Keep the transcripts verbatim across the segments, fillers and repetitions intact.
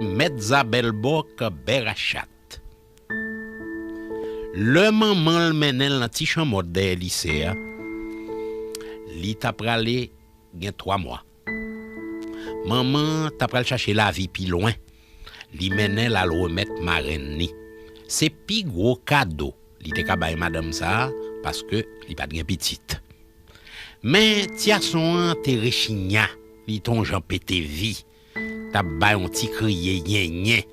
Mèt Zabèlbòk Bè Rachat. Lè manman l mennen l nan ti chanm wòt dèyè lise a, li ta prale gen twa mwa. Manman an ta pral chache lavi pi lwen. Li mennen l al remèt marenn li. Se pi gwo kado li te ka bay madanm sa a, paske li pa t gen pitit. Men tyason an te rechinya, li te yon jan pete vi, t ap bay yon ti kriye yenyen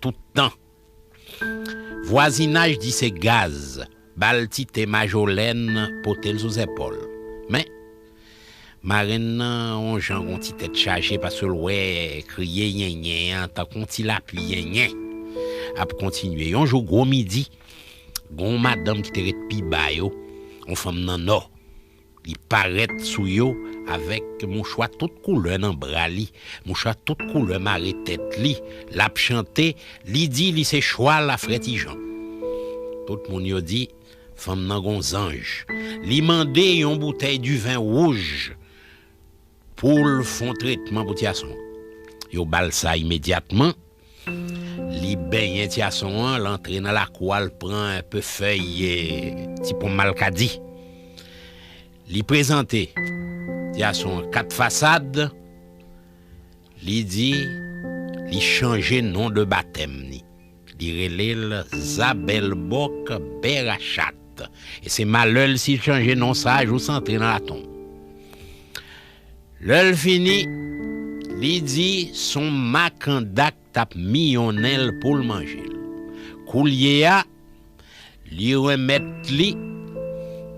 tout tan. Vwazinaj di se gaz, ba l ti te majolèn, pote l sou zèpòl. Men, marenn nan yon jan gon ti tèt chaje paske l wè kriye yenyen an tankou yon ti lapli yenyen ap kontinye. Yon jou gwo midi, gon madanm ki te ret pi ba yo, yon fanm nan Nò, li parèt sou yo avèk mouchwa tout koulè nan bra li, mouchwa tout koulè mare tèt li, l ap chante, li di li se chwal a frè Ti Jan. Tout moun yo di, fanm nan gon zanj. Li mande yon boutèy diven wouj pou l fè yon tretman pou tyason. Yo ba l sa imedyatman. Li benyen tyason an, l antre nan lakou a, l pran enpe fèy, eh, ti pon malkadi. Li prezante tyason an kat fasad. Li di li chanje non de batèm ni. Li rele l Zabèlbòk Bè Rachat. E se malè l si l chanje non sa a jous antre nan latonm. Lè l fini, li di s on makanda k t ap miyonnen l pou l manje l. Koulye a, li remèt li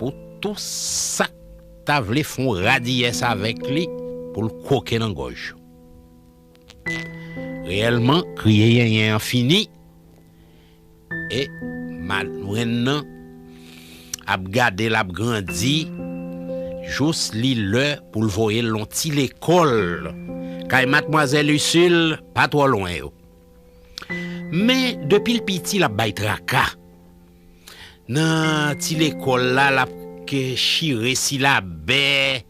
pou tou sa k ta vle fè on radiyès avèk li pou l koke nan gòj yo. Reyèlman, kriye yenyen an fini, e marenn nan ap gade l ap grandi, jous li lè pou l voye l yon ti lekòl kay madmwazèl Isil, pa twò lwen yo. Men, depi l piti, l ap bay traka. Nan ti lekòl la, l ap ke chire silabè,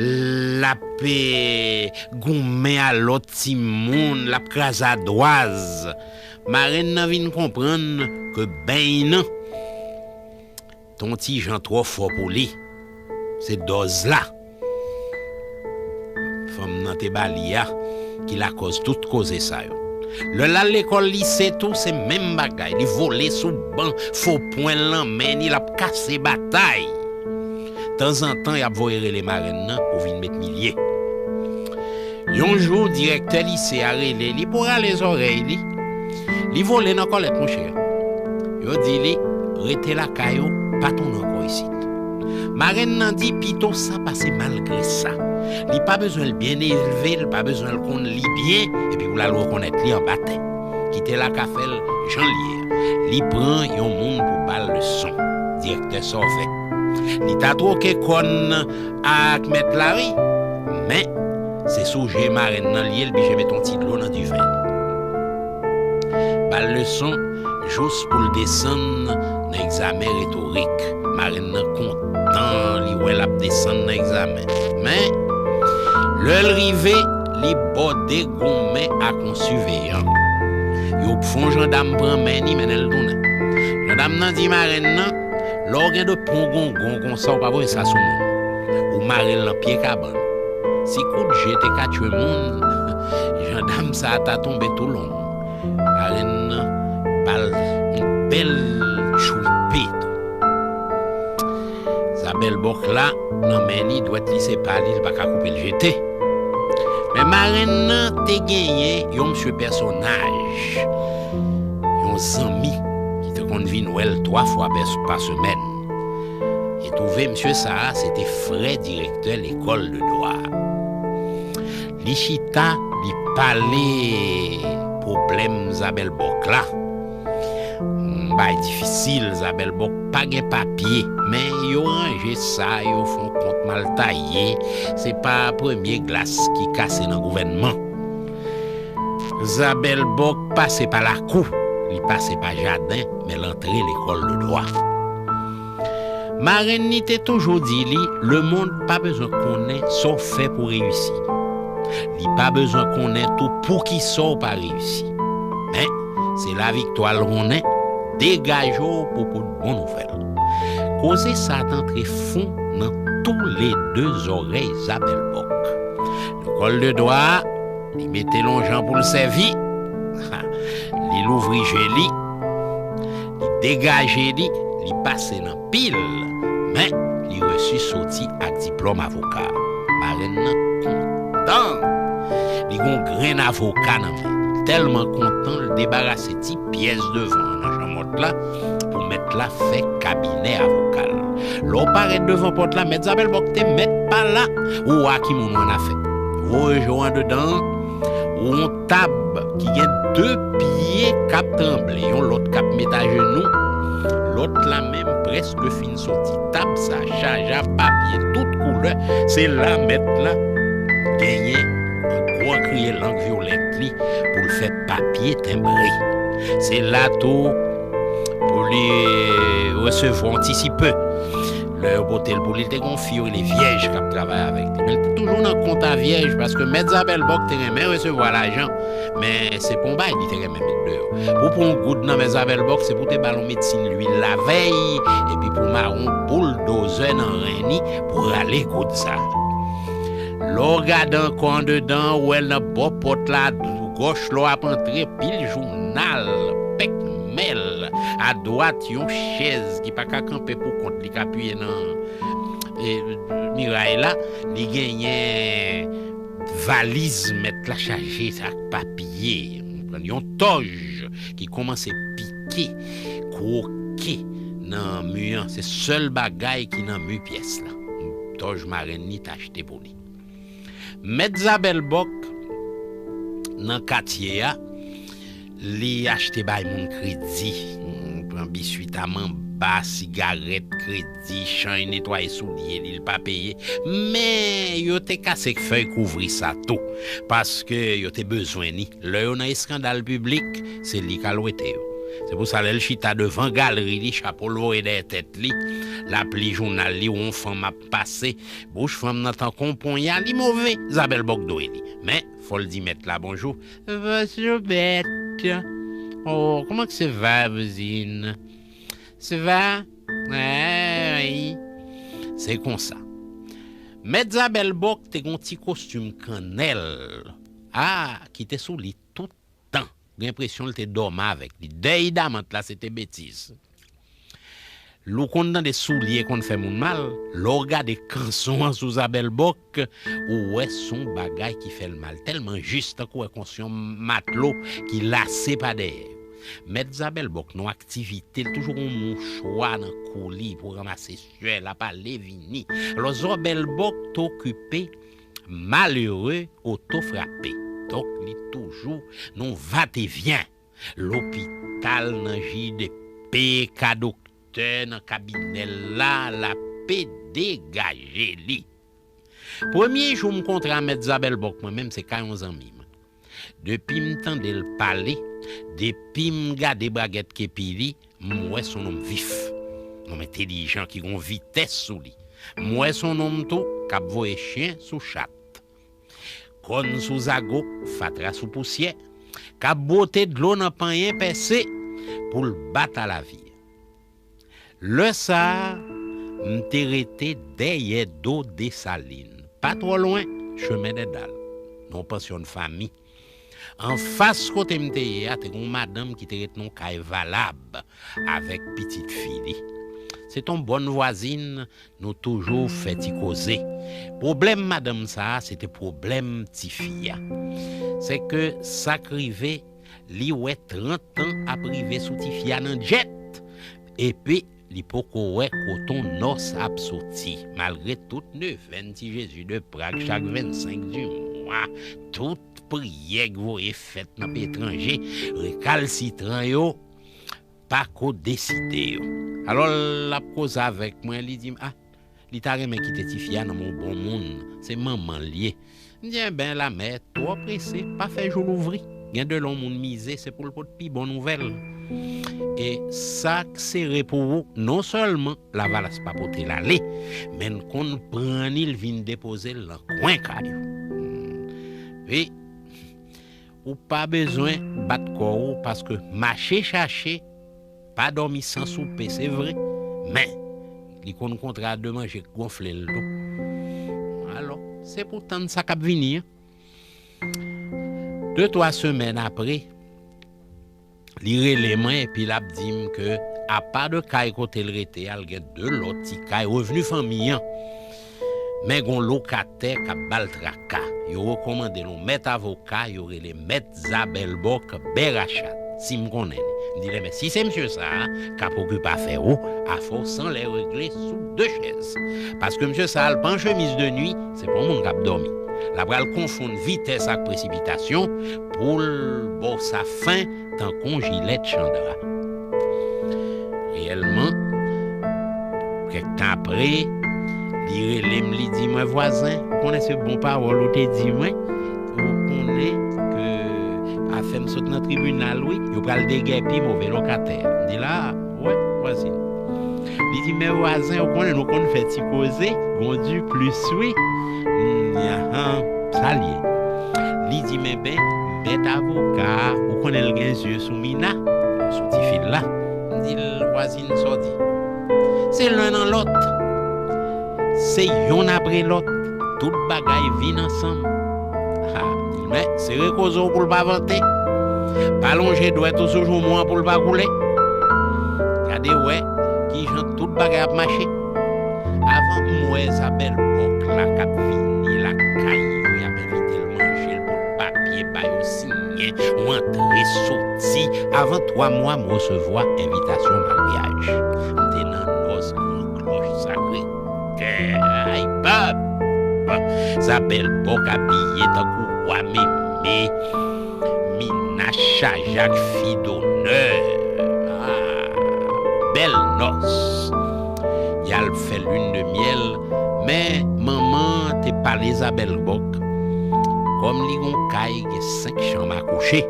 l ap, eh, goumen a lòt timoun, l ap kraze adwaz. Marenn nan vin konprann ke beny nan te yon ti jan twò fò pou li. Se dòz la fanm nan te ba li a ki lakòz tout koze sa yo. Lè l al lekòl lise tou, se menm bagay. Li vole sou ban, fo pwen l nan men ni, l ap kase batay. Tanzantan, y ap voye rele marenn nan pou vin met milye. Yon jou, direktè lise a rele li pou rale zòrèy li. Li vole nan kòlèt, monchè. Yo di li, rete lakay ou, pa tounen ankò isit. Marenn nan di pito sa pase malgre sa. Li pa bezwen l byen elve, li pa bezwen l konn li byen, epi pou l al rekonèt li anba tè. Kite l ak afè l jan l ye a. Li pran yon moun pou ba l leson. Direktè Sòvè. Li ta twoke kòn ak mèt la, wi. Men, se sou je marenn nan l ye, l bije mete yon ti dlo nan diven li. Ba l leson jous pou l desann nan egzamen retorik. Marenn nan kontan li wè l ap desann nan egzamen. Men, lè l rive, li bòde goumen ak yon siveyan. Yo fè yon jandam pran men ni, mennen l tounen. Jandam nan di marenn nan, lè w gen de pon gongon konsa, ou pa voye sa sou moun. Ou mare l nan pye kabann. Si kout je te ka tchwe moun, jandam sa a ta tonbe tou long. Marenn nan ba l yon bèl tchoupe tou. Zabèlbòk la, nan men li, dwèt li se pa li, li pa ka koupe l jete. Men marenn nan te genyen yon msye pèsonaj, yon zanmi ki te konn vin wè l twa fwa pè-, pa semèn. E twouve msye sa a, se te frè direktè lekòl de dwa a. Li chita, li pale pwoblèm Zabèlbòk la. Yon bagay difisil, Zabèlbòk pa gen papye, men yo ranje sa, yo fè yon kont mal taye, se pa premye glas ki kase nan gouvènman. Zabèlbòk pase pa lakou, li pase pa jaden, men l antre lekòl de dwa. Marenn ni te toujou di li, lemonn pa bezwen konnen sa w fè pou reyisi. Li pa bezwen konnen tou poukisa w pa reyisi. Men, se laviktwa l konnen, degaje w pou pote bon nouvèl. Koze sa a t antre fon nan toulede zòrèy Zabèlbòk. Le kòl de dwa a, li mete l on jan pou l sèvi. Li louvri je li, li degaje li, li pase nan pil, men li resi soti ak diplòm avoka. Marenn nan kontan. Li gon grenn avoka nan men. Li tèlman kontan, l debarase ti pyès devan an nan janmòt la pou mèt la fè kabinè avoka l. Lè w parèt devan pòt la, mèt Zabèlbòk te mèt pa la, ou wè ki moun w annafè. Voye je w andedan an, ou on tab ki gen de pye k ap tranble, yon lòt k ap met ajenou, lòt la menm prèske fin soti. Tab sa chaje ak papye tout koulè, se la mèt la genyen gwo kriye lang vyolèt li pou l fè papye tenbre. Se la tou pou li resevwa yon ti sipe. Lè yo pote l pou li, te gon fi yo rele Vyèj k ap travay avèk li. Men l te toujou nan kont a Vyèj, paske mèt Zabèlbòk te renmen resevwa lajan, men se pa yon bagay li te renmen met deyò. Pou pran yon goud nan men Zabèlbòk, se pou te ba l yon medsin lwil lavèy, epi pou mare yon bouldozè nan ren li pou rale goud sa. Lè w gade ankò andedan, ou wè l nan bò pòt la, gòch lè w ap antre, pil jounal, pèkmèl, adwat yon chèz ki pa ka kanpe pou kont li, k apiye nan, e, miray la, li genyen valiz mèt la chaje ak papye. Yon tòj ki kòmanse pike, kwoke nan mi an. Se sèl bagay ki nan mi pyès la. Tòj marenn li t achte pou li. Mèt Zabèlbòk nan katye a, li achte bay moun kredi. Pran biswit a manba, sigarèt kredi, chay netwaye soulye li, li pa peye. Men yo te kase fèy kouvri sa tou, paske yo te bezwen li. Lè yo nan eskandal piblik, se li k al wete yo. Se pou sa, lè l chita devan galri li, chapo l voye dèyè tèt li, l ap li jounal li, wè yon fanm ap pase, bouch fanm nan tankou yon ponya, li move, Zabèlbòk dwe li. Men, fò l di mèt la bonjou. Bonjou, mèt. Oh, comment que ça va, voisine? Ça va? Wi. Se konsa. Mèt Zabèlbòk te gon ti kostim kannèl, a, ki te sou li tout tan. Gen enpresyon l te dòmi avèk li. Dèy damant la, se te betiz. Lè w konn tande soulye konn fè moun mal, lè w gade kanson an sou Zabèlbòk, ou wè se yon bagay ki fè l mal. Tèlman jis, tankou wè kanson yon matlo ki lase pa dèyè. Mèt Zabèlbòk, nan aktivite, l toujou gon mouchwa nan kou li pou ranmase syè, l ap ale vini. Alò, Zabèlbòk t okipe malere oto frape. Donk, li toujou nan vatevyen. Lopital, nan J D P, ka doktè, nan kabinè l la, l ape degaje li. Premye jou m kontre a mèt Zabèlbòk mwen menm, se kay yon zanmi m. Depi m tande l pale, depi m gade bragèt kepi li, m wè se yon nonm vif. Nonm entèlijan ki gon vitès sou li. M wè se yon nonm tou k ap voye chen sou chat. Kòn sou zago, fatra sou pousyè, k ap bwote dlo nan panyen pèse pou l bat a lavi. Lè sa a, m te rete dèyè do Desalin, pa twò lwen, chemen dè dal, nan yon pansyon de fanmi. Anfas kote m te ye a, te gen yon madanm ki te ret nan yon kay valab avèk pitit fi li. Se te yon bòn vwazin, nou toujou fè ti koze. Pwoblèm madanm sa a, se te pwoblèm tifi a. Se ke sa k rive, li wè trant an ap rive sou tifi a nan djèt, epi li poko wè kote yon nòs ap soti. Malgre tout nevèn Ti Jezi de Prag chak vennsenk di mwa, tout priyè k voye fèt nan peyi etranje, rekalsitran yo pa ko deside yo. Alò, l ap koze avèk mwen, li di m, a, li ta renmen kite tifi a nan men yon bon moun, se manman l ye. M di, enben, lamè twò prese, pa fè jou louvri. Gen de lè yon moun mize, se pou l pot pi bon nouvèl. E sa k sere pou ou, non sèlman lavalas pa pote l ale, men l konn pran li, l vin depoze l nan kwen kay ou. Hmm. Wi, ou pa bezwen bat kò w, paske mache chache, pa dòmi san soupe, se vre, men li konn kontre a de manje k gonfle l tou. Alò, se pou tann sa k ap vini an. De twa semèn apre, li rele mwen epi l ap di m ke, apa de kay kote l rete a, l gen de lòt ti kay, revni fanmi an. Men gon lokatè k ap ba l traka. Yo rekòmande l yon mèt avoka, yo rele Mèt Zabèlbòk Bè Rachad, si m konnen li. M di l, men si se misye sa a k ap okipe afè ou, afè w san lè regle sou de chèz. Paske misye sa a, l pa an chemiz de nwi, se pa yon moun k ap dòmi. L ap pral konfonn vitès ak presipitasyon pou l ba w sa fen tankou yon jilèt chandra. Reyèlman, kèk tan apre, li rele m, li di mwen, vwazen, ou konnen se bon pawòl ou te di mwen, ou konnen ke afè m sot nan tribinal, wi, yo pral degèpi move lokatè. M di la, wè, vwazin. Li di, men vwazen, ou konnen nou konn fè ti koze, gon di plis, wi. M di, ahan, sa l ye? Li di, men ben, mèt avoka, ou konnen l gen zye sou Mina, sou tifi l la. M di l, vwazin, sa w di? Se len nan lòt. Se yonn apre lòt. Tout bagay vin ansanm. Ha, men sere koze w pou l pa vante. Pa lonje dwèt ou sou joumou an pou l pa koule. Gade wè kijan tout bagay ap mache. Avan m wè Zabèlbòk la k ap vini lakay yo, y ap envite l manje, l pot papye ba yo siyen, ou antre soti. Avan twa mwa, m resevwa envitasyon maryaj. M te nan nòs Gran Klòch Sakre Kè. Ay, bab! Zabèlbòk abiye tankou wa Meme. Mina chaje ak fi donè. Ah, bèl nòs. Y al fè lin de myèl, men manman te pale Zabèlbòk. Kòm li gon kay gen senk chanm a kouche,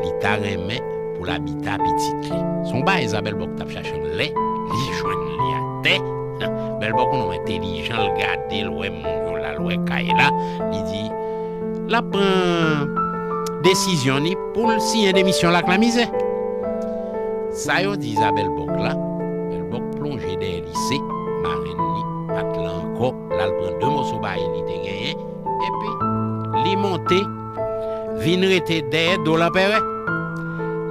li ta renmen pou l abite a pitit li. Se yon bagay Zabèlbòk t ap chache anlè, li jwenn li atè. Bèlbòk yon nonm entèlijan, l gade, l wè moun yo la, l wè kay la, li di, l ap pran desizyon li pou l siyen demisyon l ak lamizè. Sa yo di Zabèlbòk la, Bèlbòk plonje dèyè lise, marenn li pa t la ankò, l al pran de moso bay li te genyen, epi li monte, vin rete dèyè do Lanperè.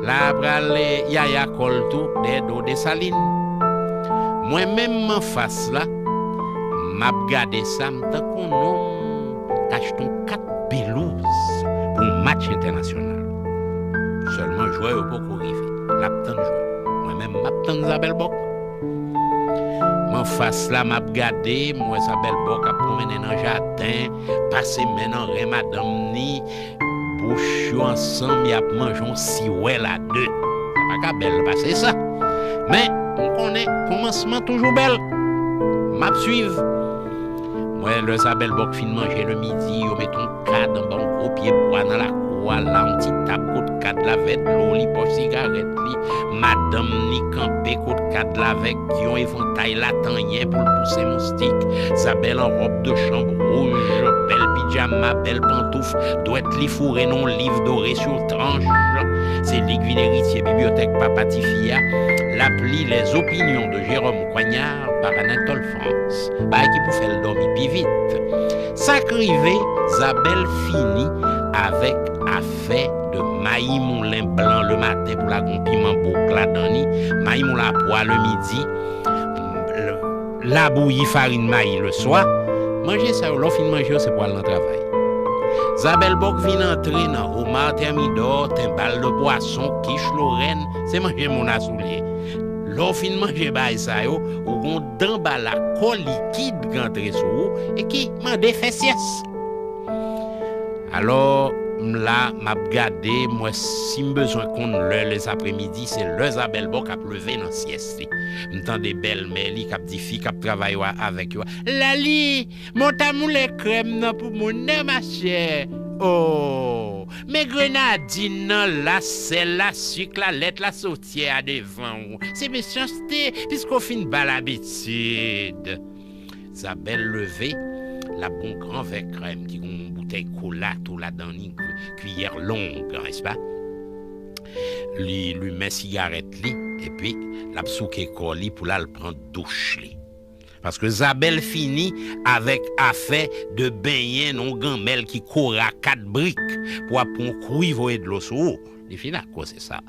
La pral, eh, yaya kò l tou dèyè do Desalin. Mwen menm m anfas la, m ap gade sa, m tankou yon nonm k achte yon kat pelouz pou yon match entènasyonal. Sèlman jwè yo poko rive. L ap tann jwè. Mwen menm, m ap tann Zabèlbòk. M anfas la, m ap gade, m wè Zabèlbòk ap pwonmennen nan jaden, pase men nan ren madanm ni, bouch yo ansanm, y ap manje yon siwèl a de. Sa pa ka bèl pase sa. Men, m konnen kòmansman toujou bèl. M ap swiv. M wè lè Zabèlbòk fin manje le midi, yo met yon kad anba yon gwo pye bwa nan lakou a la, yon ti tab kot kad la, vè dlo li, pòch sigarèt li, madanm ni kanpe kot kad la avèk yon evantay latanyen pou l pouse moustik, Zabèl an wòb de chanm wouj, bèl pijama, bèl pantouf, dwèt li foure nan yon liv dore sou tranch. Se li k vin eritye bibliyotèk papa tifi a. L ap li Les Opinions de Jérôme Coignard par Anatole France. Bagay ki pou fè l dòmi pi vit. Sa k rive, Zabèl fini avèk afè de mayi moulen blan lematen pou lage yon piman bouk ladan li, mayi moulen a pwa lemidi, labouyi farin mayi leswa. Manje sa yo, lè w fin manje yo, se pou w al nan travay. Zabèlbòk vin antre nan oma tèmidò, tenbal de pwason, kich lorèn, se manje moun a soulye. Lè w fin manje bagay sa yo, ou gon danbala kò likid k antre sou ou e ki mande fè syès. Alò, m la, m ap gade, m wè si m bezwen konn lè lèzapremidi, se lè Zabèlbòk ap leve nan syès li. M tande bèlmè li k ap di fi k ap travay yo a, avèk yo a, Lali, mont a moulen krèm nan pou moun nan, machè. O, men grenadin nan, la, sèl la, sik la, lèt la, sotyè a devan ou. Se mechanste, piske w fin ba l abitid. Zabèl leve, l ap gon gran vè krèm ki gon bout boutèy kola tou ladan li, kiyè long, nèspa? Li limen sigarèt li, epi l ap souke kò li pou l al pran douch li. Paske Zabèl fini avèk afè de benyen nan yon ganmèl ki kore a kat brik pou ap pran yon kwi voye dlo sou ou. Li fini ak koze sa.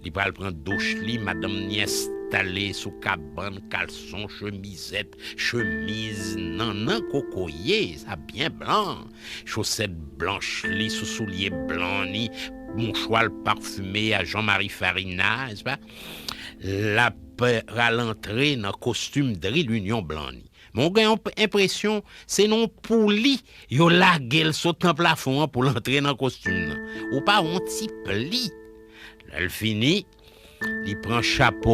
Li pral pran douch li, madanm ni enstale sou kabann, kalson, chemizèt, chemiz, nannan kokoye, sa byen blan, chosèt blanch li sou soulye blan li, mouchwa l pafime a Jean Marie Farina, nèspa? L ap pral antre nan kostim dri linyon blan li. Men w gen yon enpresyon se nan yon pouli yo lage l sot nan plafon an pou l antre nan kostim nan. Ou pa wè yon ti pli. Lè l fini, li pran chapo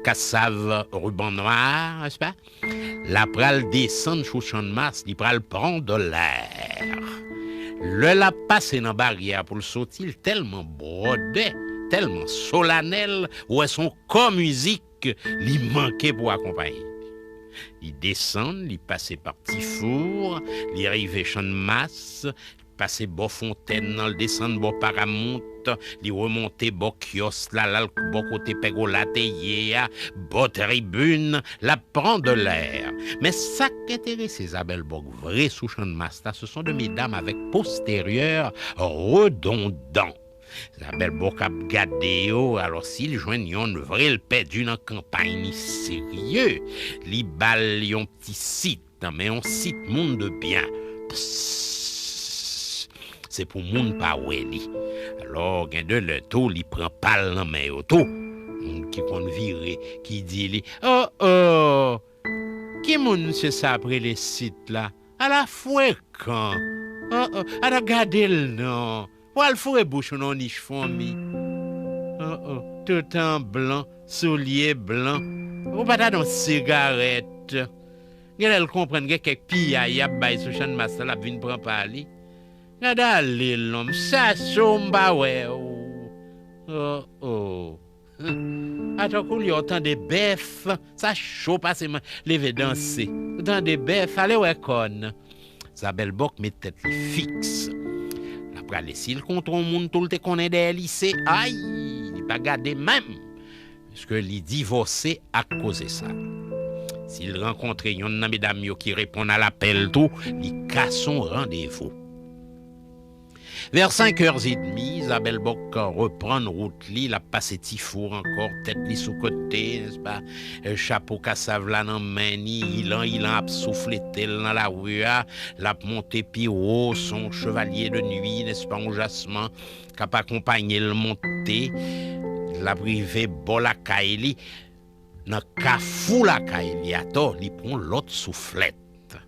kasav riban nwa, nèspa? L ap pral desann sou Channmas, li pral pran de lè. Lè l ap pase nan baryè a pou l soti, l tèlman bwòdè, tèlman solanèl, ou wè se yon kò mizik li manke pou akonpaye li. Li desann, li pase pa Ti Fou, li rive Channmas, pase bò fontèn nan, li desann bò Paramount, li remonte bò kyòs la, l al bò kote pègola te ye a, bò tribin, l ap pran de lè. Men sa k enterese Zabèl Bòk vre sou Channmas la, se son de medam avèk posteryè redondan. Zabèl Bòk ap gade yo, alò si l jwenn yonn vre, l pèdi nan kanpay li serye. Li ba l yon ti sit, nan men yon sit moun de byen. Pss, se pou moun pa wè li. Alò, gen de lè tou, li pran pa l nan men yo tou. Moun ki konn vire, ki di li, "O, o, ki moun misye sa ap rele sit la? Ala frekan! O, o, ala gade l non! Pral foure bouch ou nan nich fòmi. O, o, tout an blan, soulye blan. Ou pa ta nan sigarèt." Genlè l konprann gen kèk piyay y ap bay sou Channmas la, l ap vin pran pa li. Gad ale l non, m chache w m pa wè w. O, o. Atò koulye w tande bèf, sa cho pase m leve danse. Ou tande bèf, ale wè kòn. Zabèl Bòk met tèt li fiks. L ap prale si l kontre yon moun tou l te konnen dèyè lise, ay, li pa gade menm. Piske li divòse ak koze sa. Si l rankontre yonn nan medam yo ki reponn a lapèl tou, li kase yon randevou. Vè senk è edmi, Zabèl Bòk reprann wout li, l ap pase Ti Fou ankò, tèt li sou kote, nèspa? Chapo kasav la nan men li, ilan ilan ap souflete l nan lari a, l ap monte pi wo, se yon chevalye de nwi, nèspa, yon jasman k ap akonpanye l monte, l ap rive bò lakay li, nan kafou lakay li atò, li pran lòt souflèt.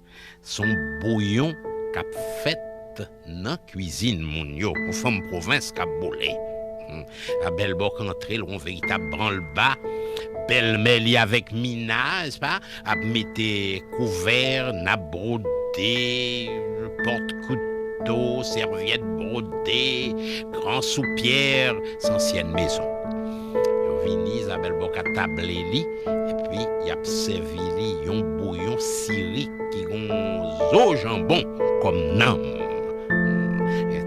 Se yon bouyon k ap fèt nan kwizin moun yo, yon fanm pwovens k ap boule. Hmm. Zabèl Bòk antre l yon veritab branlba. Bèlmè li avèk Mina, nèspa, ap mete kouvè, nap bwode, pòt kouto, sèvyèt bwode, gran soupyè, se ansyèn mezon. Yo vini, Zabèl Bòk atable li, epi y ap sèvi li yon bouyon siri ki gon zo janbon kòm nanm.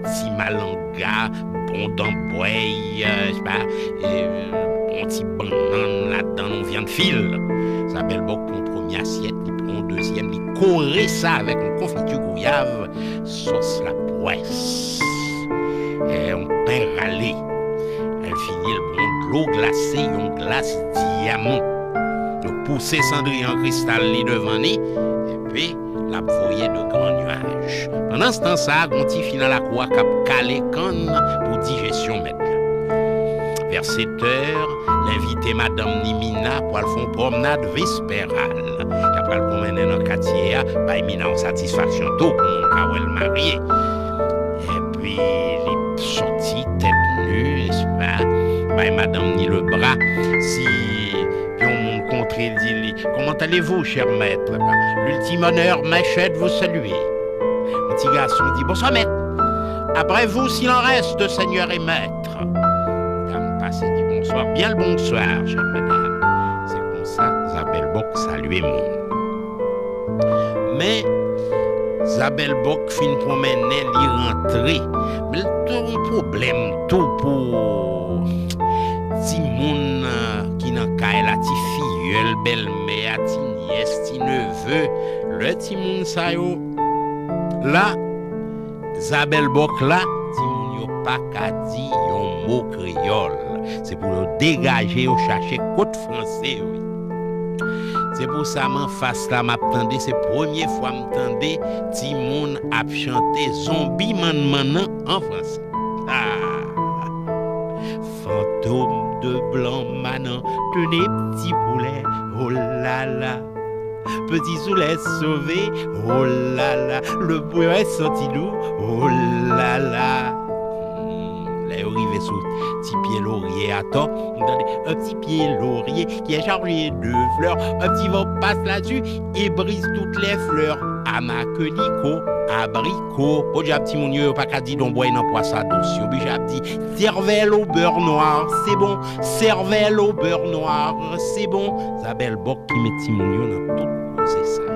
Ti malanga, bon dan bwèy, nèspa, bon ti bannann ladan l, yon vyann fil. Zabèl Bòk pran premye asyèt, li pran dezyèm, li kore sa avèk yon konfiti gouyav, sòs lapwès, yon pen rale. Lè l fini, l pran dlo glase, yon glas dyaman. Yo pouse sandriyan kristal li devan li, epi l ap voye de gran nyaj. Pandanstan sa, gon tifi nan lakou a k ap kale kann pou dijesyon mèt la. Vè setè, l envite madanm ni Mina pou al fè yon pwomnad vesperal. Y ap al pwomennen nan katye a, bay Mina yon satisfaksyon tou pou moun ka wè l marye. Epi li sòti tèt ni, nèspa, bay madanm ni lebra. Si yon moun kontre l, di li, "Comment allez-vous, cher maître? L'ultime honneur m'achète de vous saluer." Yon ti gason di, "Bonswa, mèt. Après vous, s'il en reste, Seigneur et Maître." Dam pase di, "Bonswa, byen l bonswa, chè madanm." Se konsa, Zabèl Bòk salye moun. Men, Zabèlbòk fin pwonmennen, li rantre. Men l te yon pwoblèm tou pou timoun ki nan kay la, ti fiyèl bèlmè a, ti nyès, ti neve. Lè timoun sa yo la, Zabèlbòk la, timoun yo pa ka di yon mo kreyòl. Se pou yo degaje yo chache kot franse yo ye. Se pou sa m anfas la m ap tande, se premye fwa m tande timoun ap chante Zonbi Mannmannan an franse. Ah! Fantôme de blanc manant, tenez petit poulet, oh là là. Petit soulè sove, oh là là. Le poulet senti doux, oh là là. Hmm, lè yo rive sou ti pye lorye atò, m tande un petit pied laurier qui est chargé de fleurs, un petit vent passe là-dessus et brise toutes les fleurs. Amakeliko, abriko. Podyab timoun yo, yo pa ka di donbwèy nan pwa sa dous. Yo oblije ap di cervelle au beurre noir, c'est bon. Cervelle au beurre noir, c'est bon. Zabèlbòk ki met timoun yo nan tout koze sa yo.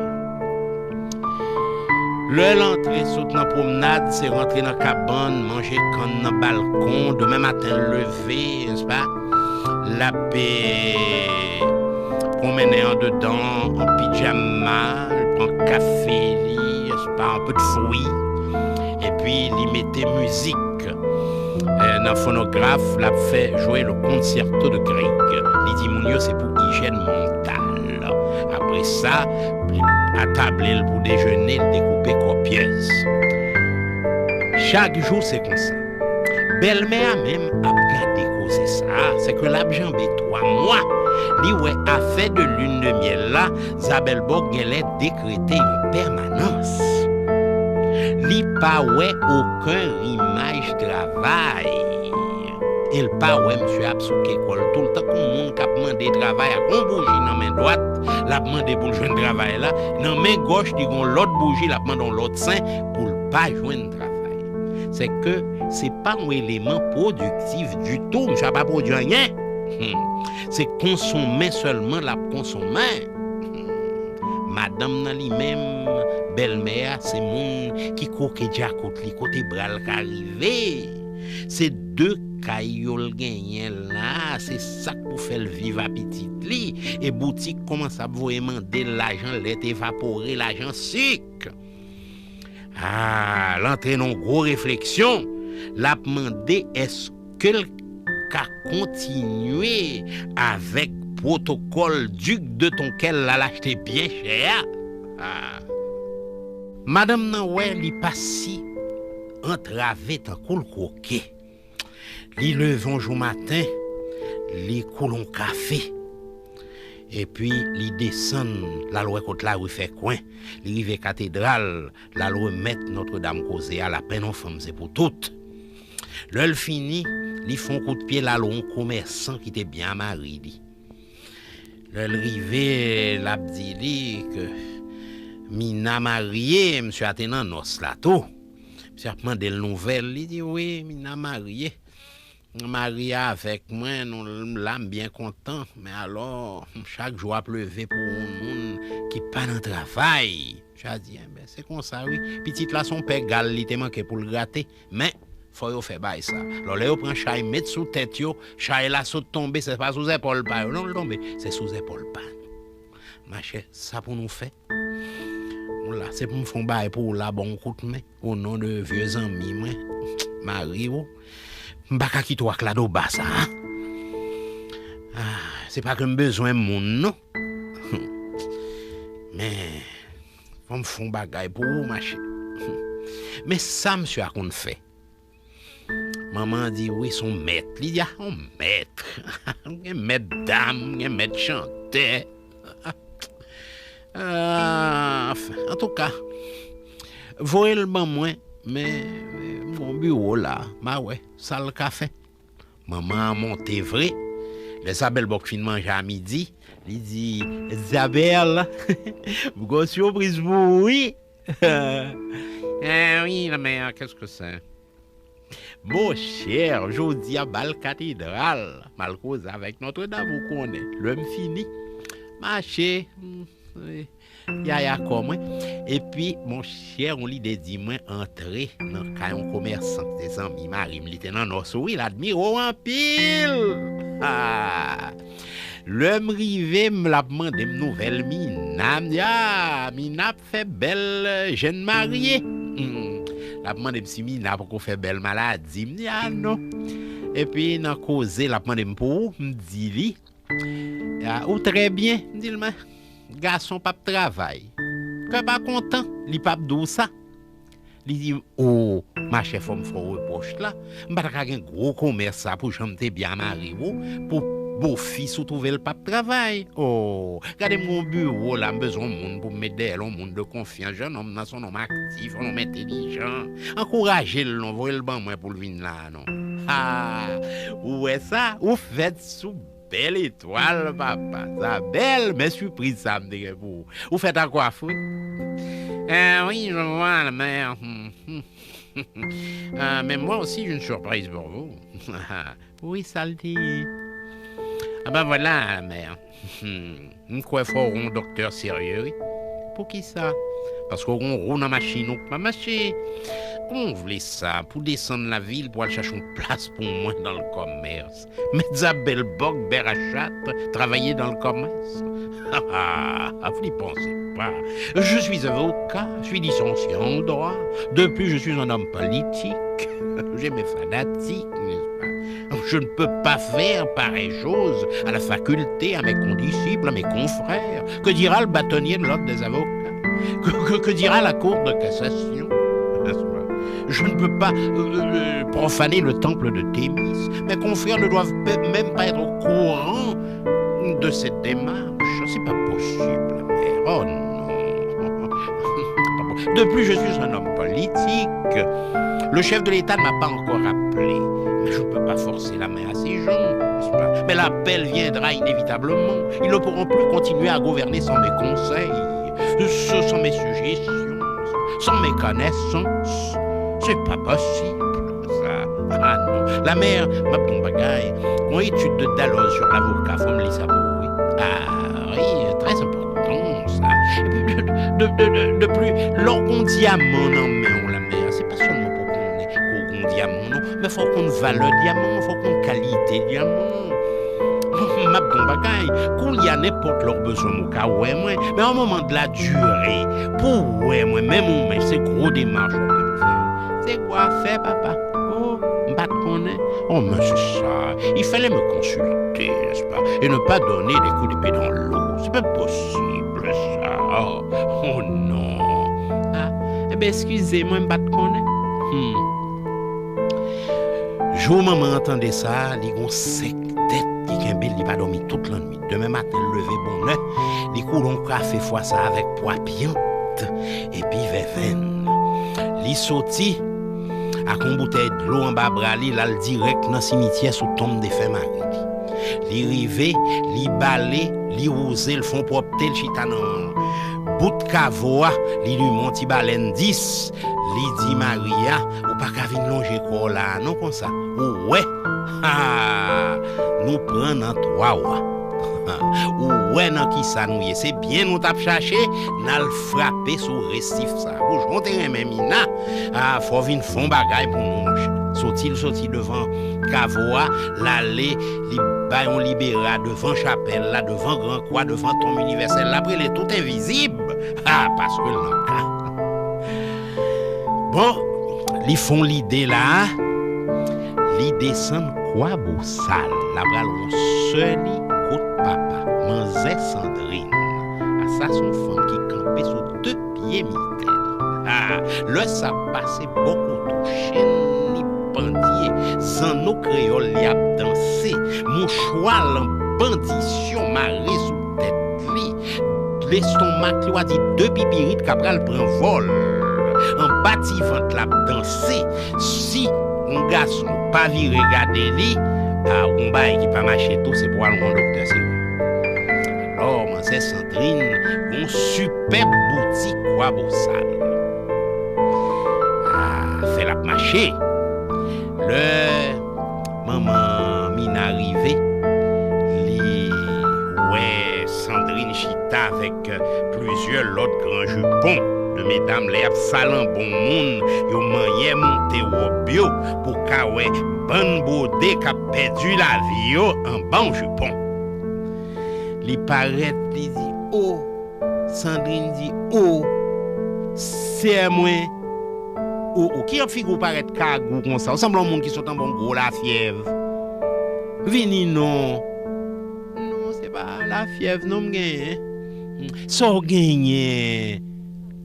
Lè l antre sot nan pwomnad, se rantre nan kabann, manje kann nan balkon. Demen maten, l leve, nèspa? L ap, eh, pwonmennen andedan, an pijama, l pran kafe li, nèspa, an pe de fwi. Epi, li mete mizik, eh, nan fonograf, l ap fè jwe le concerto de Grieg. Li di moun yo se pou ijèn mantal. Apre sa, li atable l pou dejene, l dekoupe kòpyèz. Chak jou se konsa. Bèlmè a menm ap gade koze sa a, se ke l ap janbe twa mwa. Li wè afè de lin de myèl la, Zabèlbòk genlè dekrete yon pèmanans. Li pa wè okenn imaj travay. E l pa wè misye ap souke kò l tou l tankou moun k ap mande travay ak yon bouji nan men dwat, l ap mande pou l jwenn travay la, nan men gòch li gen yon lòt bouji, l ap mande yon lòt sen pou l pa jwenn travay. Se ke se pa yon eleman pwodiktif ditou, misye a pa pwodui anyen. Hmm. Se konsonmen sèlman l ap konsonmen. Hmm. Madanm nan li menm, bèlmè a, se moun ki kwoke djakout li kote bra l ka rive. Se de kay yo l genyen la, se sa k pou fè l viv a pitit li. E boutik kòmanse ap voye mande l lajan lèt evapore, lajan sik. Ah, l antre nan yon gwo refleksyon. L ap mande èske l ka kontinye avèk pwotokòl Duc de Tonquelle la l achte byen chè a. Ah. Madanm nan wè li pa si antrave tankou l kwoke. Li leve yon jou maten, li koule yon kafe. Epi li desann, l al wè kot lari fè kwen. Li rive katedral, l al remèt Nòtredam koze a, lapenn yon fanm se pou tout. Lè l fini, li fè yon kout pye, l al wè yon komèsan ki te byen a mari li. Lè l rive, l ap di li ke Mina marye, misye a te nan nòs la tou. Misye ap mande l nouvèl, li di, "Wi, Mina marye. Mari a avèk mwen, nou la, m byen kontan. Men alò, chak jou ap leve pou yon moun ki pa nan travay." Misye a di, "Enben, se konsa, wi. Pitit la se yon pè gal li te manke pou l grate. Men, fò yo fè bagay sa." Lò, lè yo pran chay met sou tèt yo, chay la sot tonbe, se pa sou zèpòl pa yo, non, l tonbe. Se sou zèpòl pa nou. Machè, sa pou nou fè? Ou la, se pou m fè yon bagay pou ou la, ba w yon kout men. O non de vye zanmi mwen, mari w, m pa ka kite w ak ladoba sa a. Ah, se pa ke m bezwen moun, non. Men, fò m fè yon bagay pou ou, machè. Men sa misye a konn fè. Manman an di, "Wi, se yon mèt." Li di, "Ah, yon mèt." Gen mèt dam, gen mèt chantè. Ah, anfen, antouka, voye l ban mwen, men, men, m gon biwo la, m a wè sa l ka fè. Manman an monte vre. Lè Zabèlbòk fin manje a midi, li di, "Zabèl, m gon sipriz pou ou, wi." Eh wi, la mère, qu'est-ce que c'est? Monchè, jodi a m al katedral, m al koze avèk Nòtredam, ou konnen. Lè m fini, mache, m, e, Yaya kò mwen. Epi, monchè, yon lide di mwen antre nan kay yon komèsan, se zanmi mari m, li te nan Nò sou wi, l admire w anpil. Ah! Lè m rive, m l ap mande m nouvèl Mina. M di, ah, Mina ap fè bèl jèn marye. Hmm. L ap mande m si Mina poko fè bèl maladi. M di, ah, non. Epi, nan koze, l ap mande m pou ou, m di li, ah, ou trè byen. M di l, men, gason p ap travay. Kè pa kontan, li p ap di w sa. Li di m, o, machè, fò m fè w repwòch la. M pa ta ka gen gwo komès sa pou jan m te byen mare w, pou bofis ou twouve l p ap travay. O, gade m gon biwo la, m bezwen yon moun pou m met dèyè l, yon moun de konfyans. Jennonm nan se yon nonm aktif, yon nonm entèlijan. Ankouraje l non, voye l ban mwen pou l vin la non. Ha! Ou wè sa? Ou fèt sou bèl etwal, papa. Sa bèl, men sipriz sa m te gen pou ou. Ou fèt a kwaf, wi. Euh, oui, je vois, la mère. Hmm, hmm. Euh, mais moi aussi, j'ai une surprise pour vous. Wi, sa l te ye. Ah ben voilà, la mère. Hmm, m kwè fò w yon doktè serye, wi. Poukisa? Paske w gon wou nan machin ou k pa mache. Kòman w vle sa? Pou desann lavil, pou al chache yon plas pou mwen dans le commerce. Mèt Zabèl Bòk, bèr a chat, travailler dans le commerce. Ah, ah, vous n'y pensez pas. Je suis avocat, je suis licencié en droit. De plus, je suis un homme politique. J'ai mes fanatiques, n'est-ce pas? Je ne peux pas faire pareille chose à la faculté, à mes condisciples, à mes confrères. Que dira le bâtonnier de l'ordre des avocats? Que, que, que dira la cour de cassation? N'est-ce pas? Je ne peux pas, euh, euh, profaner le temple de Thémis. Mes confrères ne doivent pe-, même pas être au courant de cette démarche. C'est pas possible, la mère. Oh non. De plus, je suis un homme politique. Le chef de l'État ne m'a pas encore appelé. Mais je ne peux pas forcer la main à ces gens, n'est-ce pas? Mais l'appel viendra inévitablement. Ils ne pourront plus continuer à gouverner sans mes conseils, sans mes suggestions, sans mes connaissances. C'est pas possible, ça. Ah non. La mère, m ap di w yon bagay. Yon étude de Dalloz sur l'avocat, fò m li sa pou ou, wi. Ah, wi, très important, ça. Et puis, de, de, de, de, de plus, lè w gon dyaman nan men w, la mère, se pa sèlman pou konnen ke w gon dyaman, non. Men fò w konn valè dyaman an, fò w konn kalite dyaman an. M ap di w yon bagay, kounye a nenpòt lè w bezwen m ou ka wè mwen, men à un moment de la durée, pou w wè mwen, menm ou menm, se gwo demach w ap fè. Se gwo afè, papa. Oh, m pa t konnen. Oh, men se sa. Il fallait me consulter, n'est-ce pas? Et ne pas donner des coups d'épée dans l'eau. C'est pas possible, ça. Oh, oh non. Ah, enben, eskize mwen, m pa t konnen. Hmm. Jou manman an tande sa, li gon senk tèt ki kenbe l, li pa dòmi tout lannwit. Demen maten, l leve bonè, li koule yon kafe fwa sa avèk pwa pyant epi vèvenn. Li soti ak yon boutèy dlo anba bra li, l al dirèk nan simityè sou tonm defen mari li. Li rive, li bale, li wouze, l fè yon pwòpte, l chita nan bout kavo a, li limen yon ti balèn dis, li di mari a, ou pa ka vin lonje kò w la a non konsa. Ou wè, ha, nou pran nan twa w a. Ou wè nan kisa nou ye. Se byen nou t ap chache, n al frape sou resif sa. Pou jan w te renmen Mina, a, fò w vin fè yon bagay pou nou, monchè. Soti, l soti devan kavo a, l ale, li bay yon libera devan chapèl la, devan gran kwa, devan tonm inivèsèl la, l ap rele tout envizib, a, paske l nan ka. Bon, li fè yon lide la, li desann Kwabosal, l ap pral wè yon sè li kot papa, manzè Sandrine. A, sa se yon fanm ki kanpe sou de pye mitèl. A, lè sa pase bò kote w, chenn li pandye, zanno kreyòl li ap danse, mouchwa l an bandisyon mare sou tèt li, lestonmak li, w a di de pipirit k ap pral pran vòl. Anba ti vant l ap danse. Si yon gason pa vire gade li, a, yon bagay ki pa mache tou, se pou al wè yon doktè, se vre. Alò, manzè Sandrine, yon sipèb bouti Kwabosal. A, fè l ap mache. Lè manman Mina rive, li wè Sandrine chita ta avèk plizyè lòt gran jipon. De medam, lè y ap salanbe yon moun, yo manyè monte wòb yo pou ka wè bann bwode k ap pèdi lavi yo anba yon jipon. Li parèt, li di, "O!" Sandrine di, "O, sè mwen." "O, o, ki jan figi w parèt kagou konsa? Ou sanble yon moun ki sot anba yon gwo lafyèv." "Vini non." "Non, se pa lafyèv non m genyen." "Sa w genyen?"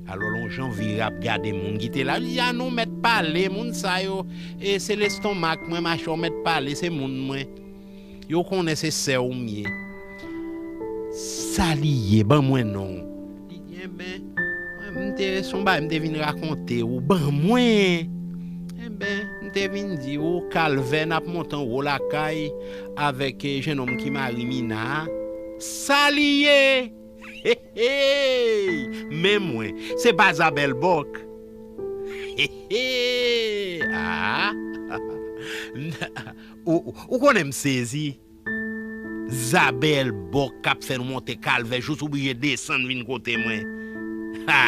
Alò, l on jan vire ap gade moun ki te la. Li di, "A non, mèt pale, moun sa yo, e se lestonmak mwen, machè w mèt pale, se moun mwen. Yo konnen se sè w m ye." "Sa li ye? Ban mwen non." Li di, "Enben, mwen, m te, se yon bagay m te vin rakonte w. Ban mwen." "Enben, m te vin di w, kalvè n ap monte anwo lakay avèk, eh, jennonm ki mari Mina a." "Sa li ye?" Hey, hey! Men mwen, se pa Zabèl Bòk? Hey, hey! Ah! Ou, ou konnen m sezi. Zabèl Bòk k ap fè nou monte kalvè jis oblije desann vin kote mwen. Ha!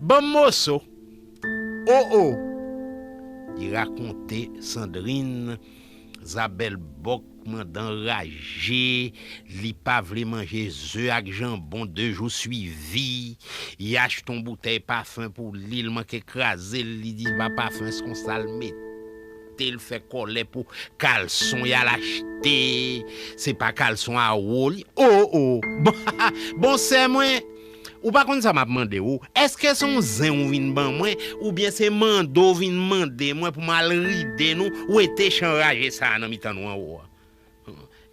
Ban m moso. O, o! Li rakonte Sandrine, Zabèl Bòk mande anraje, li pa vle manje ze ak janbon de jou swivi. Li achte yon boutèy pafen pou li, li manke kraze l, li di se pa pafen, se konsa l mete l, fè kòlè pou kalson y al achte, se pa kalson a wo li. O, o! Bon, bon, sè mwen, ou pa konn sa m ap mande w? Èske se yon zen ou vin ban mwen, oubyen se mande w vin mande mwen pou m al ride nou, wete chan raje sa a nan mitan nou anwo a?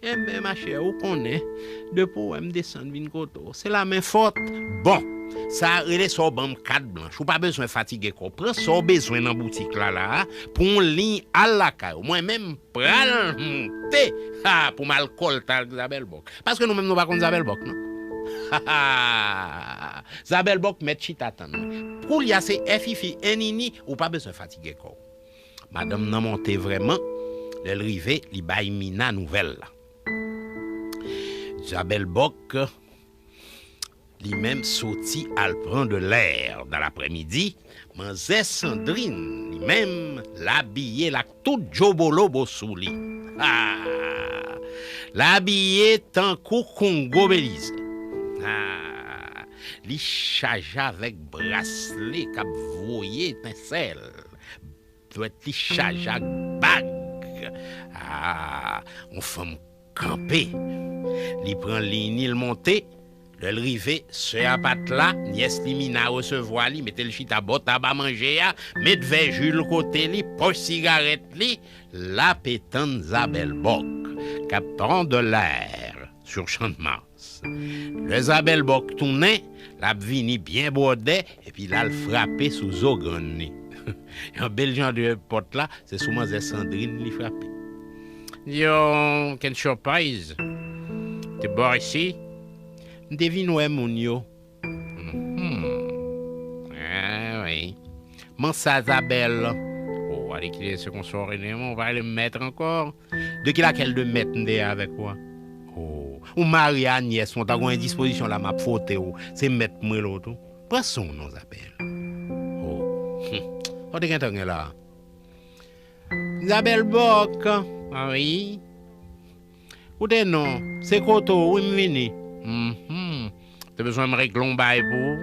Enben, machè, ou konnen, depi w wè m desann vin kote w, se la men fòt. Bon, sa rele sa w ban m kat blanch. Ou pa bezwen fatige kò w. Pran sa w bezwen nan boutik la, la a, pou yon liy al lakay ou. Mwen menm, pral moute, ha, pou m al kòlte ak Zabèl Bòk. Paske nou menm nou pa konn Zabèl Bòk, non. Ha, ha. Zabèl Bòk mèt chita tann mwen. Koulye a se F I F I, N I N I, ou pa bezwen fatige kò w. Madanm nan monte vrèman. Lè l rive, li bay Mina nouvèl la. Zabèl Bòk, li menm, soti al pran de lè nan laprèmidi. Manzè Sandrine, li menm, l abiye l ak tout djobolobo sou li. Ha! L abiye tankou Kongo Belize. Ha! Li chaje avèk braslè k ap voye etensèl. Dwèt li chaje ak bag. Ah, yon fanm kanpe. Li pran liy ni, l monte. Lè l rive, sè a pa t la, nyès li Mina resevwa li, mete l chita bò tab a manje a, met vè ji l kote li, pòch sigarèt li, l ape tann Zabèl Bòk, k ap pran de lè sou Channmas. Lè Zabèl Bòk tounen, l ap vini byen bwòdè, epi l al frape sou zo grann li. Yon bèl jan de pòt la, se sou manzè Sandrine li frape. Yo, quelle surprise! Te bò isi? M te vin wè moun yo. Mhm. Ah, wi. Mansa Zabèl. Oh, alekile se konsa w rele mwen, ou pa rele m mèt ankò. De ki lakèl de mèt m te ye avèk ou a? Oh, ou marye a nyès mwen, ta gon endispozisyon la m ap fwote w. Se mèt m rele w tou. Pran swen w non, Zabèl. Oh, hmm. Sa w te gentan gen la a? Zabèl Bòk. Ah wi. Koute non, se kote w wi m vini. Mhm. Te bezwen m regle yon bay pou ou.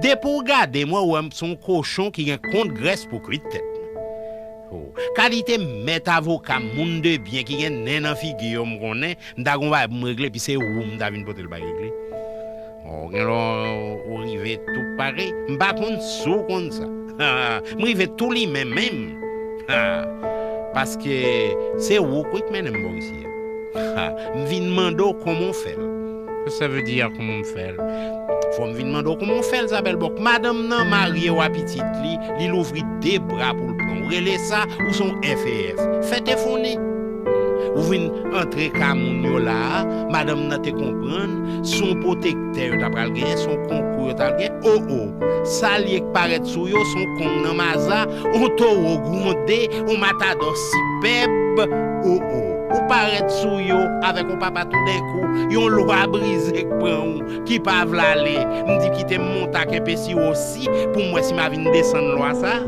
Depi w gade m, w wè m se yon kochon ki gen kont grès pou kwit tèt mwen. Oh, kalite mèt avoka, moun de byen ki gen nen nan figi yo m konnen, m ta gon bagay pou m regle, epi se ou m ta vin pote l bay regle. Oh, gen lè w rive tou pare, m pa konn si w konn sa. M rive tou limen menm. Ha, paske se ou ki mennen m bò isi a. Ha, m vin mande w kòman w fè l. Sa vle di a kòman m fè l? Fò m vin mande w kòman w fè l, Zabèl Bòk. Madanm nan marye w a pitit li, li louvri de bra pou l pran w. Ou rele sa, ou se yon F E F. Fè te founi. Ou vin antre ka moun yo la a, madanm nan te konprann, se yon pwotektè yo ta pral genyen, se yon konkou yo ta genyen. O, o, sa l ye k parèt sou yo, se yon kong nan maza, yon towo gwonde, yon matadò sipèb. O, o, Ou parèt sou yo avèk yon papa toudenkou, yon lwa brize k pran ou, ki pa vle ale. M di kite m monte ak enpesi osi pou m wè si m a vin desann lwa sa.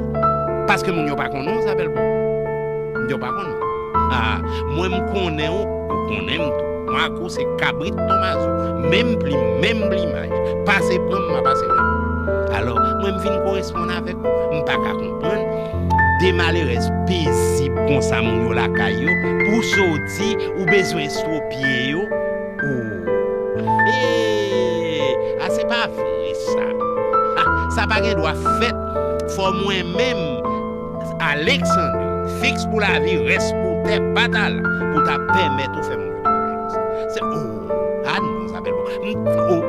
Paske moun yo pa konnen w, Zabèl Bòk. Moun yo pa konnen w. Ah, mwen m konnen w, ou konnen m tou. Mwen ak ou se kabrit Tomazo. Menm plim, menm plimaj. Pase pran m, m a pase rann ou. Alò, mwen m vin koresponn avèk ou. M pa ka konprann de malerèz pezib konsa moun yo lakay yo, pou soti ou bezwen estwopye yo. Oh. Hey, a se pa vre sa. Ha, sa pa gen dwa fèt. Fò mwen menm, Alexandre, fiks pou lavi, rès pou tè, pa ta la, pou ta pèmèt ou fè moun yo bagay konsa. Se, oh, a non, Zabèl Bòk. M, oh.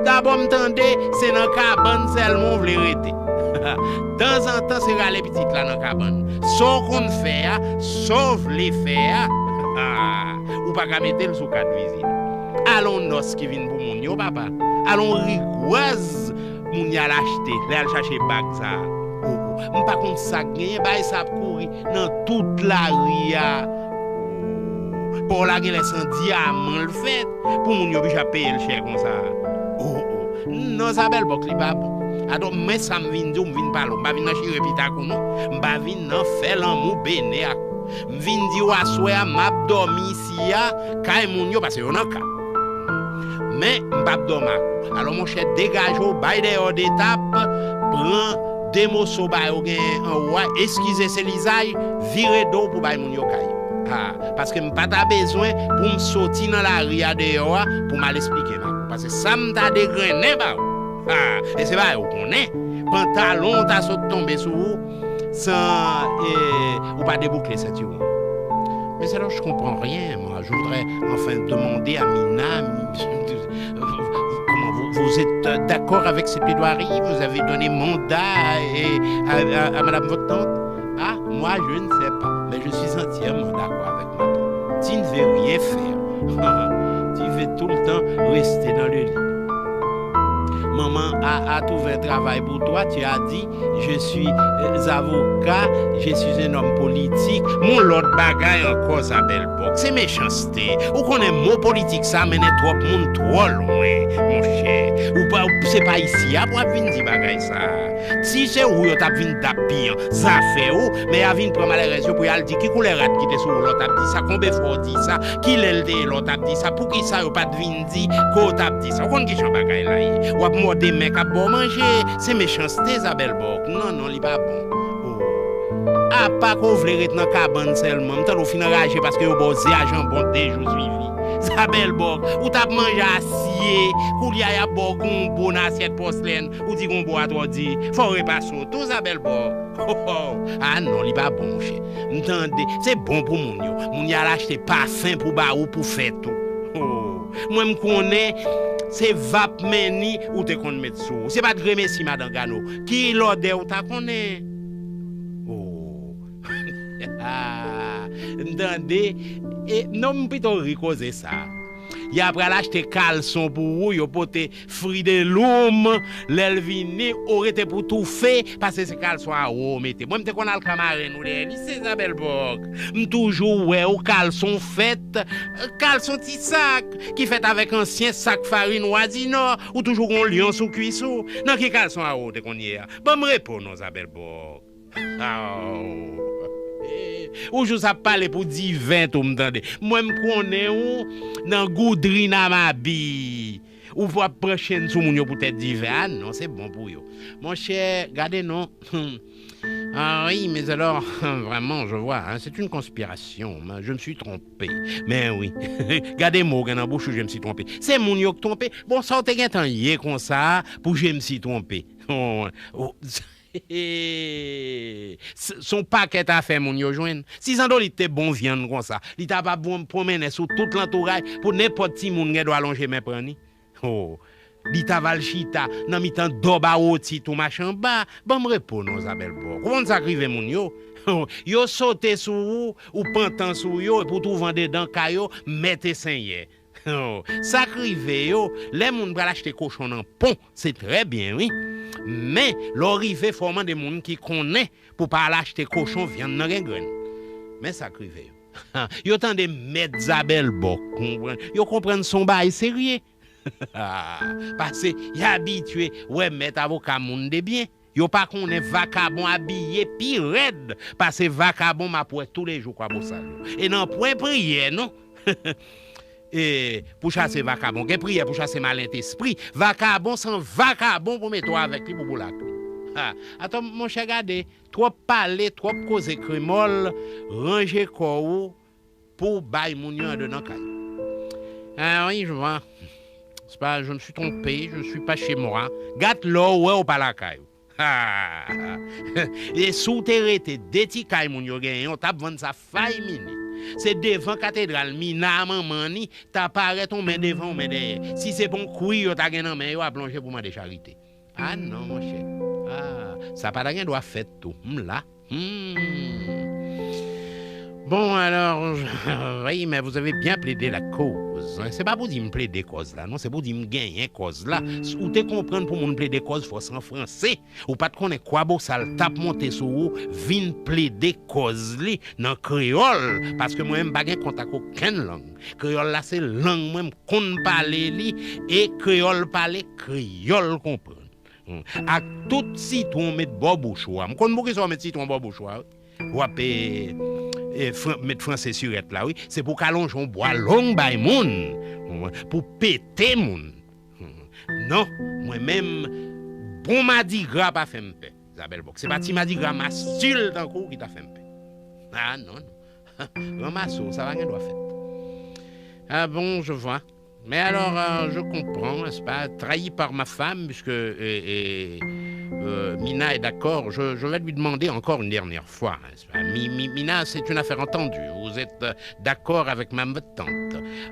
Dabò, m tande, se nan kabann sèlman w vle rete. Tanzantan, se rale pitit la nan kabann. Sa w konn fè a, sa w vle fè a, ou pa ka mete l sou kat vizit. Alon nòs ki vin pou moun yo, papa. Alon rigwaz moun y al achte, lè y al chache bag sa a. Oh, oh. M pa konn sa k genyen, bagay sa ap kouri nan tout lari a. Oh. Pòl la genlè se yon dyaman l fèt, pou moun yo oblije ap peye l chè konsa. Oh, oh. Non, Zabèl Bòk, li pa bon. Atò, men sa m vin di w, m vin pale w. M pa vin nan chire pita kou non. M pa vin nan fè lanmou bene ak ou. M vin di w aswè a, m ap dòmi isi a, kay moun yo, paske yo nan ka. Men, m p ap dòmi ak ou. Alò, monchè, degaje w, bay dèyè w de tap, pran de moso bagay ou genyen anwo a, eskize se lizaj, vire do w pou bay moun yo kay yo. Ah, paske m pa ta bezwen pou m soti nan lari a deyò a pou m al esplike m ak ou. Paske sa m ta degrennen ba ou. Ah, e se bagay ou konnen. Pantalon w ta sot tonbe sou ou san, eh, ou pa deboukle sentiwon. Mais alors, je comprends rien, moi. Je voudrais enfin demander à Mina, comment vous, vous êtes d'accord avec ces plaidoiries ? Vous avez donné mandat et à, à, à Madame votre tante ? Ah, moi, je ne sais pas, mais je suis entièrement d'accord avec ma tante. Tu ne veux rien faire. Tu veux tout le temps rester dans le lit. Maman a, a trouvé un travail pour toi, tu as dit, je suis, euh, avocat, je suis un homme politique. Mon lòt bagay ankò, Zabèl Bòk, se mechanste. Ou konnen mo politik sa mennen twòp moun twò lwen, monchè. Ou pa, se pa isi a pou ap vin di bagay sa. Si se ou yo t ap vin dap piyan, zafè ou, men y a vin pran malerèz yo pou y al di ki koulè rad ki te sou ou lè w t ap di sa, konbe fwa w di sa, kilè l te ye lè w t ap di sa, poukisa yo pa t vin di ke w t ap di sa. Ou konn kijan bagay la ye. W ap mòde men k ap ba w manje, se mechanste, Zabèl Bòk. Non, non, li pa bon. Oh. Apa ke w vle ret nan kabann sèlman, m tande w fin anraje paske yo ba w ze a janbon de jou swivi. Zabèl Bòk, ou t ap manje asye, koulye a y ap ba w gonbo nan asyèt pòslèn, ou di gonbo a twò di, fò w repase w tou, Zabèl Bòk. Oh, oh. Ah non, li pa bon, monchè. M tande, se bon pou moun yo. Moun y al achte pafen pou ba ou pou fèt ou. Oh. Mwen, m konnen se vap menni ou te konn met sou ou. Se pa t gremesi madan Gano. Ki lòdè ou ta konnen? Oh. M tande. E, non, m pito ri koze sa. Y a pral achte kalson pou ou, yo pote Fridelum, lè l vini, ou rete pou toufe, paske se kalson a ou ou mete. Mwen, m te konn al ka marenn ou dèyè lise, Zabèl Bòk. M toujou wè ou kalson fèt, kalson ti sak, ki fèt avèk ansyen sak farin Wazino, ou toujou gon lyon sou kwis ou. Nan ki kalson a ou ou te konn ye a? Ban m repo non, Zabèl Bòk. Aw. Ou jis ap pale pou diven tou, m tande. Mwen, m konnen ou nan goudri nan mabi. Ou p ap pran chenn sou moun yo poutèt diven. Ah non, se bon pou yo. Monchè, gade non. Ah oui, mais alors, vraiment, je vois, hein, c'est une conspiration. Je me suis trompé. Men wi. Gade mo w gen nan bouch ou, je me suis trompé. Se moun yo k twonpe. Bon, sa w te gentan ye konsa pou je me suis trompé. Oh, oh. S-, s-, on pakèt afè moun yo jwenn. Si Zandolit te bon vyann konsa, li ta va bon pwonmennen sou tout lantouray pou nenpòt timoun gen dwa lonje men pran ni. Oh, li ta va al chita nan mitan dòb a woti tou machanba. Ban m repo non, Zabèl Bòk. Ou konn sa k rive moun yo? Oh, yo sote sou ou, ou pantan sou yo, epi w twouve andedan kay yo, mèt e senyè. Oh, sa k rive yo, lè moun pral achte kochon nan pon, se trè byen, wi. Men, lè w rive, fò w mande moun ki konnen pou pa al achte kochon vyann nan gen grenn. Men sa k rive yo. Yo tande mèt Zabèlbòk, konprann. Yo konprann se yon bagay serye. Paske y abitye wè mèt avoka moun de byen. Yo pa konnen vakabon abiye pi rèd pase vakabon m ap wè toulejou Kwabosal yo. E nan pwen priyè, non. E pou chase vakabon. Gen priyè pou chase malentespri. Vakabon se yon vakabon pou mete w avèk li pou boulak li. Ha. Atò, monchè, gade, twòp pale, twòp koze kremòl, ranje kò w pou w bay moun yo andedan kay ou. Ah oui, je vois. C'est pas, je me suis trompé, je ne suis pas chez moi. Gad lè w wè w pa lakay ou. Ha! E si w te rete de ti kay moun yo genyen, w t ap vann sa five minutes. Se devan katedral Mina a manman ni, ta parèt yon men devan, yon men dèyè. Si se pa yon kwi yo ta gen nan men yo ap lonje pou mande charite. Ah non, monchè. Ah, sa pa ta gen dwa fèt tou. M la. Hmm. Bon, alors, je- oui, mais vous avez bien plaidé la cause, hein. Se pa pou di m plede kòz la, non, se pou di m genyen kòz la. S- Ou te konprann pou moun plede kòz fò se an franse. Ou pa t konnen Kwabosal t ap monte sou ou, vin plede kòz li nan kreyòl, paske mwen menm pa gen kont ak okenn lang. Kreyòl la se lang mwen, m konn pale li, e kreyòl pale, kreyòl konprann. Hmm. Ak tout sitwon w met bò bouch ou a. M konn poukisa w met sitwon bò bouch ou a, wi. W ap, e, e, fran- met franse sirèt la, wi. Se pou w ka lonje yon bwa long bay moun. Hmm. Pou pete moun. Hmm. Non, mwen menm, bon madigra pa fè m pè. Zabèlbòk. Se pa ti madigra mastil tankou w ki ta fè m pè. Ah, non, non. Ranmase w, sa pa gen dwa fèt. Ah bon, je vois. Mais alors, euh, je comprends, n'est-ce pas, trahi par ma femme, puisque euh, euh, euh, Mina est d'accord, je, je vais lui demander encore une dernière fois, n'est-ce pas. Mi- Mi- Mina, c'est une affaire entendue. Vous êtes euh, d'accord avec ma tante.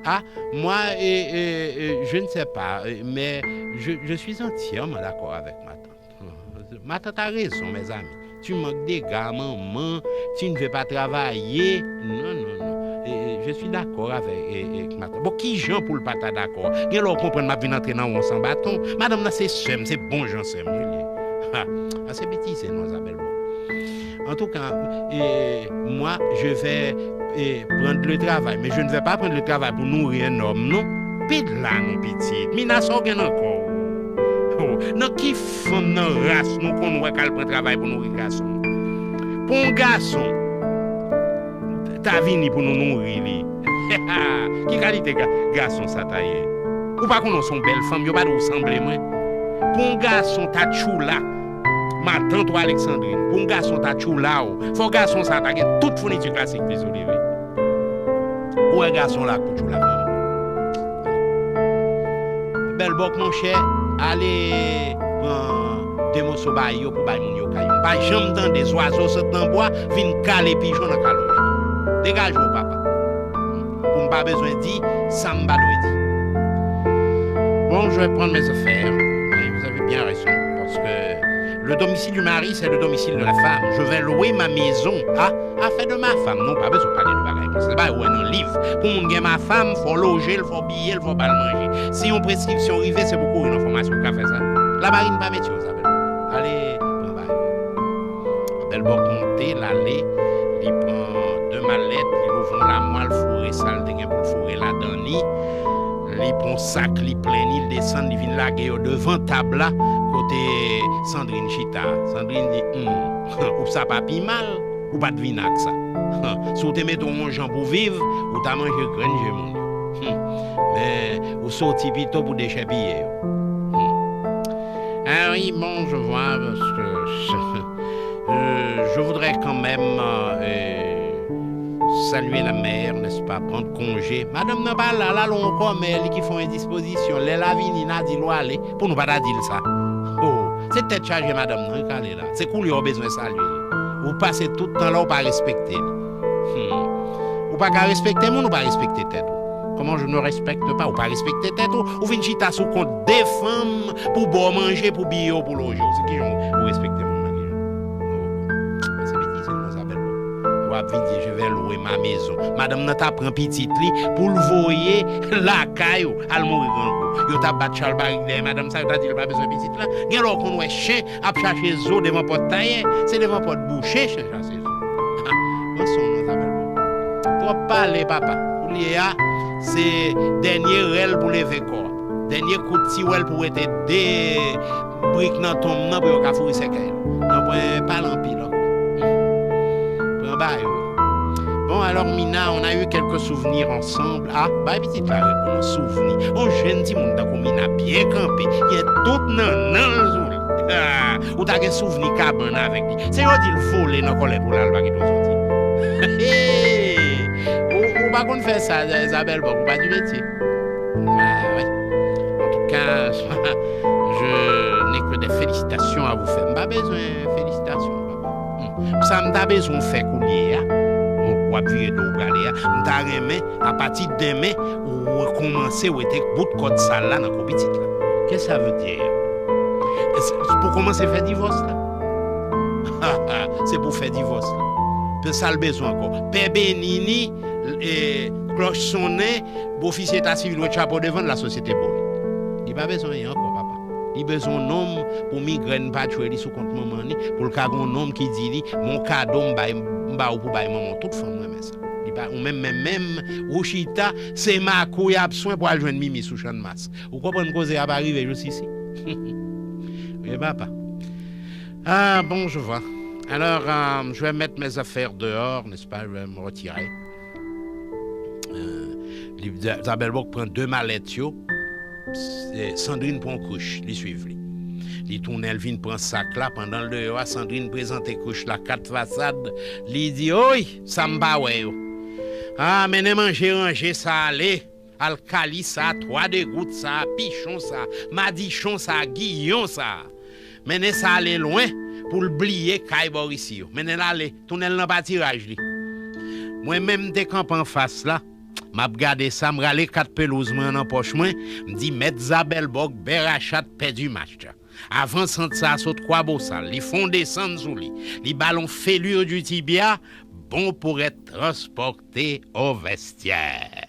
Ah, moi, euh, euh, euh, je ne sais pas, euh, mais je, je suis entièrement d'accord avec ma tante. Matant a rezon, mezanmi. Ti mank dega, manman, ti neve pa travaye. Non, non, non. E, e, je suis d'accord avec, e, e, matant. Bon, ki jan pou l pa ta dakò? Gen lè w konprann m ap vin antre nan won san baton. Madanm nan se sè m, se bon jan sè m, wi, li ye. Ha, a se betize non, Zabèlbòk. En tout cas, e, moi, je vais e, prendre le travail, mais je ne vais pas prendre le travail pour nourrir un homme, non. Ped la non, pitit. Mina, sa w gen nan kò w? Oh, nan ki fanm nan ras nou konn wè k al pran travay pou nouri gason? Pou yon gason ta vini pou nou nouri li, ki kalite ga- gason sa ta ye? Ou pa konnen w se yon bèl fanm, yo pa di w sanble mwen? Pou yon gason ta tchoula matant ou Alexandrine, pou yon gason ta tchoula w, fò gason sa ta gen tout founiti klasik li sou li, wi. Ou wè gason la pou tchoula fanm. Bèl bòk, monchè, ale pran de moso bay yo pou bay moun yo kay yo. M pa janm tande zwazo sot nan bwa vin kale pijon nan kalòj. Degaje w, papa. Pou m pa bezwen di sa m pa dwe di. Bon, je vais prendre mes affaires. Oui, vous avez bien raison. Parce que le domicile du mari, c'est le domicile de la femme. Je vais louer ma maison à affaire de ma femme. Non, pa bezwen pale de bagay konsa. Se bagay ou wè nan liv. Pou moun gen ma femme, fò w loje l, fò w biye l, fò w ba l manje. Si yon preskripsyon rive, se pou kouri nan fòmasyon ou ka fè sa. Lamarine pa metye w sa, bèl. Ale, pran bagay ou. Bèl bòk monte, l ale, li pran de malèt, li louvri yon lamwa, l foure sa l te gen pou l foure ladan li. Li pran sak, li plen li, l desann, li vin lage yo devan tab la, kote Sandrine chita. Sandrine di, hmm, ou sa pa pi mal, ou pa t vin ak sa. Si w te mete w yon jan pou viv, ou ta manje grenn je moun yo. Hmm. Men, ou soti pito pou dechèpiye yo. Hmm. Ah oui, bon, je vois, parce que euh, je voudrais quand même euh, saluer la mère, n'est-ce pas, prendre congé. Madanm nan pa la, l al yon kòmè, li ki fè yon endispozisyon. Lè l a vini, n a di l w ale, pou nou pa ta di l sa. Oh, se tèt chaje madanm nan, wi, k ale la. Se koulye w bezwen salye li. Ou pase tout tan la, ou pa respekte li. Hmm. Ou pa ka respekte moun, ou pa respekte tèt ou. Kòman je ne respecte pas, ou pa respekte tèt ou, ou vin chita sou kont de fanm pou ba w manje, pou biye w, pou loje w. Se kijan ou respekte moun nan, kijan? Oh, se betize non, sa bèl bòk. W ap vin di, je vais louer ma maison. Madanm nan ta pran pitit li pou l voye lakay ou, al mouri grangou. Yo ta bat chalbari dèyè madanm sa, yo ta di l pa bezwen pitit la. Gen lè w konn wè chen ap chache zo devan pòt tayè, se devan pòt bouche chen chache zo. Ha, mwen se yon non, sa bèl bòk. Twòp pale, papa. Koulye a, se dènye rèl pou leve kò a. Dènye kout tiwèl pou wete de brik nan tonm nan pou yo ka fouri sèkèy la. Nan pwen pale anpil ankò. Pran ba yo. Bon, alors, Mina, on a eu quelques souvenirs ensemble. Ah, bay pitit la reponn, souvni. On jèn timoun tankou Mina, byen kanpe, gen tout nannan l sou li. Ah, ou ta gen souvni kabann avèk li. Se yo di l vole nan kòlèt ou la, l pa kite w soti. Ou, ou pa konn fè sa, Isabelle, bon, ou pa di metye. Ah, ouais. En tout cas, je n'ai que des félicitations à vous faire. M pa bezwen felisitasyon, papa. Hmm. Sa m ta bezwen w fè koulye a, w ap vire do w prale a, m ta renmen, apati demen, ou rekòmanse wete bout kòd sal la nan kò pitit la. Qu'est-ce que ça veut dire? Se pou kòmanse fè divòs la. Se pou fè divòs la. Pe sa l bezwen ankò. Pè Benini, e, klòch sonnen, ofisye eta sivil wè chapo devan l, lasosyete bo li. Li pa bezwen anyen ankò, papa. Li bezwen yon nonm pou migrèn pa tchwe li sou kont manman li, pou l ka gen yon nonm ki di li, "Mon kado m bay, m ba ou pou bay manman w." Tout fanm renmen sa. Li pa, ou menm, menm, menm, ou chita, se makou y ap swen pou al jwenn Mimi sou Channmas. Ou konprann koze a pa rive jis isi? Wi, papa. Ah, bon, je vois. Alors, euh, je vais mettre mes affaires dehors, n'est-ce pas? Je vais me retirer. Euh, li, Zabèlbòk pran de malèt yo. Se, Sandrine pran kouch, li swiv li. Li tounen, l vin pran sak la. Pandan l deyò a, Sandrine prezante kouch la kat fasad. Li di, "Oy, sa m pa wè yo. Ah, mennen manje ranje sa ale. Alkali sa, twa degout sa, pichon sa, madichon sa, giyon sa. Mennen sa ale lwen pou l bliye kay bò isi yo. Mennen l ale, tounen l nan patiraj li." Mwen menm, m te kanpe anfas la, m ap gade sa, m rale kat pelouz mwen an nan pòch mwen, m di, "Mèt Zabèlbòk, bè rachat, pèdi match." Avan sant sa a sot Kwabosal, li fè yon desann sou li. Li ba l yon fêlure du tibia, bon pour être transporté au vestiaire.